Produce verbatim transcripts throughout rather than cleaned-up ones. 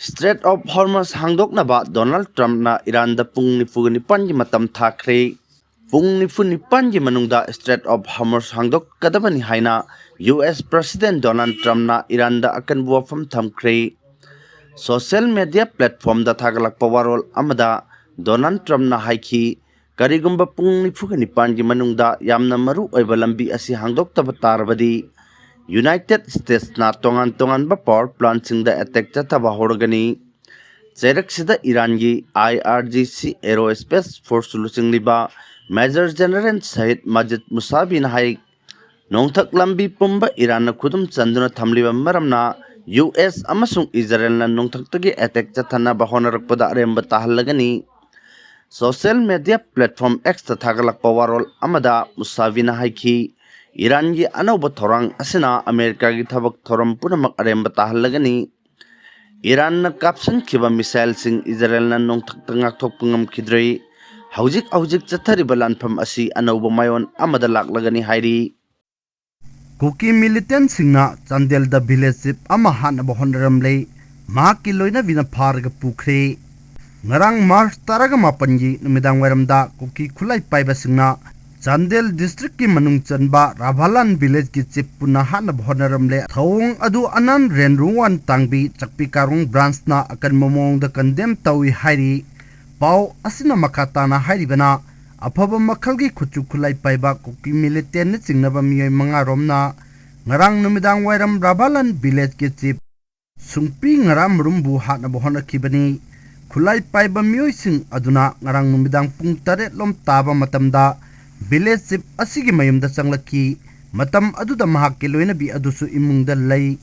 Strait of Hormuz ꯍꯥꯡꯗꯣꯛꯅꯕ Donald ꯇ꯭ꯔꯝꯞꯅ ꯏꯔꯥꯟꯗ ꯄꯨꯡ ꯅꯤꯐꯨꯒ ꯅꯤꯄꯥꯟꯒꯤ ꯃꯇꯝ ꯊꯥꯈ꯭ꯔꯦ꯫ ꯄꯨꯡ ꯅꯤꯐꯨ ꯅꯤꯄꯥꯟꯒꯤ ꯃꯅꯨꯡꯗ Strait of Hormuz ꯍꯥꯡꯗꯣꯛꯀꯗꯕꯅꯤ ꯍꯥꯏꯅ ꯌꯨ ꯑꯦꯁ ꯄ꯭ꯔꯁꯤꯗꯦꯟ ꯗꯣꯅꯥꯜꯗ ꯇ꯭ꯔꯝꯞꯅ ꯏꯔꯥꯟꯗ ꯑꯀꯟꯕ ꯋꯥꯐꯝ ꯊꯝꯈ꯭ꯔꯦ꯫ ꯁꯣꯁꯤꯌꯦꯜ ꯃꯦꯗꯤꯌꯥ ꯄ꯭ꯂꯦꯠꯐꯣꯝꯗ ꯊꯥꯒꯠꯂꯛꯄ ꯋꯥꯔꯣꯜ ꯑꯃꯗ ꯗꯣꯅꯥꯜꯗ ꯇ꯭ꯔꯝꯞꯅ ꯍꯥꯏꯈꯤ, "ꯀꯔꯤꯒꯨꯝꯕ ꯄꯨꯡ ꯅꯤꯐꯨꯒ ꯅꯤꯄꯥꯟꯒꯤ ꯃꯅꯨꯡꯗ ꯌꯥꯝꯅ ꯃꯔꯨ ꯑꯣꯏꯕ ꯂꯝꯕꯤ ꯑꯁꯤ ꯍꯥꯡꯗꯣꯛꯇꯕ ꯇꯥꯔꯕꯗꯤ, ꯌꯨꯅꯥꯏꯇꯦꯗ ꯁ꯭ꯇꯦꯠꯁꯅ ꯇꯣꯉꯥꯟ ꯇꯣꯉꯥꯟꯕ ꯄꯥꯋꯔ ꯄ꯭ꯂꯥꯟꯠꯁꯤꯡꯗ ꯑꯦꯇꯦꯛ ꯆꯠꯊꯕ ꯍꯧꯔꯒꯅꯤ"꯫ ꯆꯩꯔꯛꯁꯤꯗ ꯏꯔꯥꯟꯒꯤ ꯑꯥꯏ R G C aerospace force ꯂꯨꯆꯤꯡꯂꯤꯕ ꯃꯦꯖꯔ ꯖꯦꯅꯔꯦꯜ ꯁꯍꯤꯗ ꯃꯖꯤꯗ ꯃꯨꯁꯥꯕꯤꯅ ꯍꯥꯏ, "ꯅꯣꯡꯊꯛ ꯂꯝꯕꯤ ꯄꯨꯝꯕ ꯏꯔꯥꯟꯅ ꯈꯨꯗꯨꯝ ꯆꯟꯗꯨꯅ ꯊꯝꯂꯤꯕ ꯃꯔꯝꯅ ꯌꯨ ꯑꯦꯁ ꯑꯃꯁꯨꯡ ꯏꯖꯔꯦꯜꯅ ꯅꯣꯡꯊꯛꯇꯒꯤ ꯑꯦꯇꯦꯛ ꯆꯠꯊꯅꯕ ꯍꯣꯠꯅꯔꯛꯄꯗ ꯑꯔꯦꯝꯕ ꯇꯥꯍꯜꯂꯒꯅꯤ"꯫ ꯁꯣꯁꯤꯌꯦꯜ ꯃꯦꯗꯤꯌꯥ ꯄ꯭ꯂꯦꯠꯐꯣꯝ ꯑꯦꯛꯁꯇ ꯊꯥꯒꯠꯂꯛꯄ ꯋꯥꯔꯣꯜ ꯑꯃꯗ ꯃꯨꯁꯥꯕꯤꯅ ꯍꯥꯏꯈꯤ, "ꯏꯔꯥꯟꯒꯤ ꯑꯅꯧꯕ ꯊꯧꯔꯥꯡ ꯑꯁꯤꯅ ꯑꯃꯦꯔꯤꯀꯥꯒꯤ ꯊꯕꯛ ꯊꯧꯔꯝ ꯄꯨꯝꯅꯃꯛ ꯑꯔꯦꯝꯕ ꯇꯥꯍꯜꯂꯒꯅꯤ"꯫ ꯏꯔꯥꯟꯅ ꯀꯥꯞꯁꯤꯟꯈꯤꯕ ꯃꯤꯁꯥꯏꯜꯁꯤꯡ ꯏꯖꯔꯦꯜꯅ ꯅꯣꯡꯊꯛꯇ ꯉꯥꯛꯊꯣꯛꯄ ꯉꯝꯈꯤꯗ꯭ꯔꯦ꯫ ꯍꯧꯖꯤꯛ ꯍꯧꯖꯤꯛ ꯆꯠꯊꯔꯤꯕ ꯂꯥꯟꯐꯝ ꯑꯁꯤ ꯑꯅꯧꯕ ꯃꯥꯏꯑꯣꯟ ꯑꯃꯗ ꯂꯥꯛꯂꯒꯅꯤ ꯍꯥꯏꯔꯤ꯫ ꯀꯨꯀꯤ ꯃꯤꯂꯤꯇꯦꯟꯁꯤꯡꯅ ꯆꯥꯟꯗꯦꯜꯗ ꯚꯤꯂꯦꯖ ꯆꯤꯐ ꯑꯃ ꯍꯥꯠꯅꯕ ꯍꯣꯠꯅꯔꯝꯂꯦ꯫ ꯃꯍꯥꯛꯀꯤ ꯂꯣꯏꯅꯕꯤꯅ ꯐꯥꯔꯒ ꯄꯨꯈ꯭ꯔꯦ꯫ ꯉꯔꯥꯡ ꯃꯥꯔꯆ ꯇꯔꯥꯒ ꯃꯥꯄꯟꯒꯤ ꯅꯨꯃꯤꯗꯥꯡ ꯋꯥꯏꯔꯝꯗ ꯀꯨꯀꯤ ꯈꯨꯠꯂꯥꯏ ꯄꯥꯏꯕꯁꯤꯡꯅ ꯆꯥꯟꯗꯦꯜ ꯗꯤꯁꯇ꯭ꯔꯤꯛꯀꯤ ꯃꯅꯨꯡ ꯆꯟꯕ ꯔꯥꯚꯥꯂꯥꯟ ꯚꯤꯂꯦꯖꯀꯤ ꯆꯤꯐ ꯄꯨꯟꯅ ꯍꯥꯠꯅꯕ ꯍꯣꯠꯅꯔꯝꯂꯦ꯫ ꯊꯧꯑꯣꯡ ꯑꯗꯨ ꯑꯅꯟ ꯔꯦꯟꯔꯨꯋꯥꯟ ꯇꯥꯡꯕꯤ ꯆꯛꯄꯤ ꯀꯥꯔꯣꯡ ꯕ꯭ꯔꯥꯟꯁꯅ ꯑꯀꯟꯕ ꯃꯑꯣꯡꯗ ꯀꯟꯗꯦꯝ ꯇꯧꯏ ꯍꯥꯏꯔꯤ꯫ ꯄꯥꯎ ꯑꯁꯤꯅ ꯃꯈꯥ ꯇꯥꯅ ꯍꯥꯏꯔꯤꯕꯅ, ꯑꯐꯕ ꯃꯈꯜꯒꯤ ꯈꯨꯠꯁꯨ ꯈꯨꯠꯂꯥꯏ ꯄꯥꯏꯕ ꯀꯨꯀꯤ ꯃꯤꯂꯤꯇꯦꯟꯅ ꯆꯤꯡꯅꯕ ꯃꯤꯑꯣꯏ ꯃꯉꯥꯔꯣꯝꯅ ꯉꯔꯥꯡ ꯅꯨꯃꯤꯗꯥꯡ ꯋꯥꯏꯔꯝ ꯔꯥꯚꯥꯂꯥꯟ ꯚꯤꯂꯦꯖꯀꯤ ꯆꯤꯐ ꯁꯨꯡꯄꯤ ꯉꯔꯥꯃꯔꯨꯝꯕꯨ ꯍꯥꯠꯅꯕ ꯍꯣꯠꯅꯈꯤꯕꯅꯤ꯫ ꯈꯨꯠꯂꯥꯏ ꯄꯥꯏꯕ ꯃꯤꯑꯣꯏꯁꯤꯡ ꯑꯗꯨꯅ ꯉꯔꯥꯡ ꯅꯨꯃꯤꯗꯥꯡ ꯄꯨꯡ ꯇꯔꯦꯠ ꯂꯣꯝ ꯇꯥꯕ ꯃꯇꯝꯗ ꯚꯤꯂꯦꯖ ꯆꯤꯐ ꯑꯁꯤꯒꯤ ꯃꯌꯨꯝꯗ ꯆꯪꯂꯛꯈꯤ꯫ ꯃꯇꯝ ꯑꯗꯨꯗ ꯃꯍꯥꯛꯀꯤ ꯂꯣꯏꯅꯕꯤ ꯑꯗꯨꯁꯨ ꯏꯃꯨꯡꯗ ꯂꯩ꯫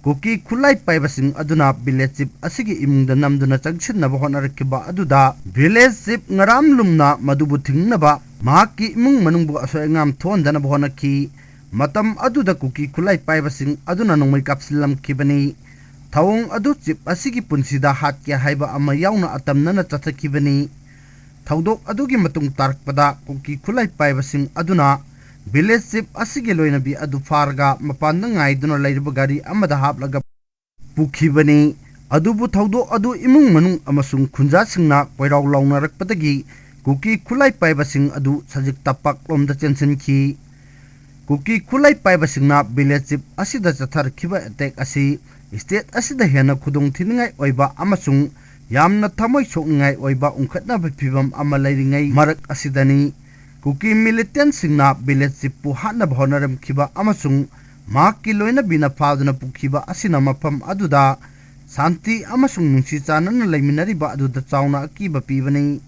ꯀꯨꯀꯤ ꯈꯨꯠꯂꯥꯏ ꯄꯥꯏꯕꯁꯤꯡ ꯑꯗꯨꯅ ꯚꯤꯂꯦꯖ ꯆꯤꯐ ꯑꯁꯤꯒꯤ ꯏꯃꯨꯡꯗ ꯅꯝꯗꯨꯅ ꯆꯪꯁꯤꯟꯅꯕ ꯍꯣꯠꯅꯔꯛꯈꯤꯕ ꯑꯗꯨꯗ ꯚꯤꯂꯦꯖ ꯆꯤꯐ ꯉꯔꯥꯝꯂꯨꯝꯅ ꯃꯗꯨꯕꯨ ꯊꯤꯡꯅꯕ ꯃꯍꯥꯛꯀꯤ ꯏꯃꯨꯡ ꯃꯅꯨꯡꯕꯨ ꯑꯁꯣꯏ ꯑꯉꯥꯝ ꯊꯣꯛꯍꯟꯗꯅꯕ ꯍꯣꯠꯅꯈꯤ꯫ ꯃꯇꯝ ꯑꯗꯨꯗ ꯀꯨꯀꯤ ꯈꯨꯠꯂꯥꯏ ꯄꯥꯏꯕꯁꯤꯡ ꯑꯗꯨꯅ ꯅꯣꯡꯃꯩ ꯀꯥꯞꯁꯤꯜꯂꯝꯈꯤꯕꯅꯤ꯫ ꯊꯧꯑꯣꯡ ꯑꯗꯨ ꯆꯤꯐ ꯑꯁꯤꯒꯤ ꯄꯨꯟꯁꯤꯗ ꯍꯥꯠꯀꯦ ꯍꯥꯏꯕ ꯑꯃ ꯌꯥꯎꯅ ꯑꯇꯝꯅꯅ ꯆꯠꯊꯈꯤꯕꯅꯤ꯫ ꯊꯧꯗꯣꯛ ꯑꯗꯨꯒꯤ ꯃꯇꯨꯡ ꯇꯥꯔꯛꯄꯗ ꯀꯨꯀꯤ ꯈꯨꯠꯂꯥꯏ ꯄꯥꯏꯕꯁꯤꯡ ꯑꯗꯨꯅ ꯚꯤꯂꯦꯖ ꯆꯤꯐ ꯑꯁꯤꯒꯤ ꯂꯣꯏꯅꯕꯤ ꯑꯗꯨ ꯐꯥꯔꯒ ꯃꯄꯥꯟꯗ ꯉꯥꯏꯗꯨꯅ ꯂꯩꯔꯤꯕ ꯒꯥꯔꯤ ꯑꯃꯗ ꯍꯥꯞꯂꯒ ꯄꯨꯈꯤꯕꯅꯤ꯫ ꯑꯗꯨꯕꯨ ꯊꯧꯗꯣꯛ ꯑꯗꯨ ꯏꯃꯨꯡ ꯃꯅꯨꯡ ꯑꯃꯁꯨꯡ ꯈꯨꯟꯖꯥꯁꯤꯡꯅ ꯀꯣꯏꯔꯥꯎ ꯂꯥꯎꯅꯔꯛꯄꯗꯒꯤ ꯀꯨꯀꯤ ꯈꯨꯠꯂꯥꯏ ꯄꯥꯏꯕꯁꯤꯡ ꯑꯗꯨ ꯁꯖꯤꯛ ꯇꯝꯄꯥꯛꯂꯣꯝꯗ ꯆꯦꯟꯁꯤꯟꯈꯤ꯫ ꯀꯨꯀꯤ ꯈꯨꯠꯂꯥꯏ ꯄꯥꯏꯕꯁꯤꯡꯅ village chief ꯑꯁꯤꯗ ꯆꯠꯊꯔꯛꯈꯤꯕ attack ꯑꯁꯤ state ꯑꯁꯤꯗ ꯍꯦꯟꯅ ꯈꯨꯗꯣꯡ ꯊꯤꯅꯤꯡꯉꯥꯏ ꯑꯣꯏꯕ ꯑꯃꯁꯨꯡ ꯌꯥꯝꯅ ꯊꯃꯣꯏ ꯁꯣꯛꯅꯤꯡꯉꯥꯏ ꯑꯣꯏꯕ ꯎꯪꯈꯠꯅꯕ ꯐꯤꯚꯝ ꯑꯃ ꯂꯩꯔꯤꯉꯩ ꯃꯔꯛ ꯑꯁꯤꯗꯅꯤ꯫ ꯀꯨꯀꯤ militantꯁꯤꯡꯅ village chiefꯄꯨ ꯍꯥꯠꯅꯕ ꯍꯣꯠꯅꯔꯝꯈꯤꯕ ꯑꯃꯁꯨꯡ ꯃꯍꯥꯛꯀꯤ ꯂꯣꯏꯅꯕꯤꯅ ꯐꯥꯗꯨꯅ ꯄꯨꯈꯤꯕ ꯑꯁꯤꯅ ꯃꯐꯝ ꯑꯗꯨꯗ ꯁꯥꯟꯇꯤ ꯑꯃꯁꯨꯡ ꯅꯨꯡꯁꯤ ꯆꯥꯟꯅꯅ ꯂꯩꯃꯤꯟꯅꯔꯤꯕ ꯑꯗꯨꯗ ꯆꯥꯎꯅ ꯑꯀꯤꯕ ꯄꯤꯕꯅꯤ꯫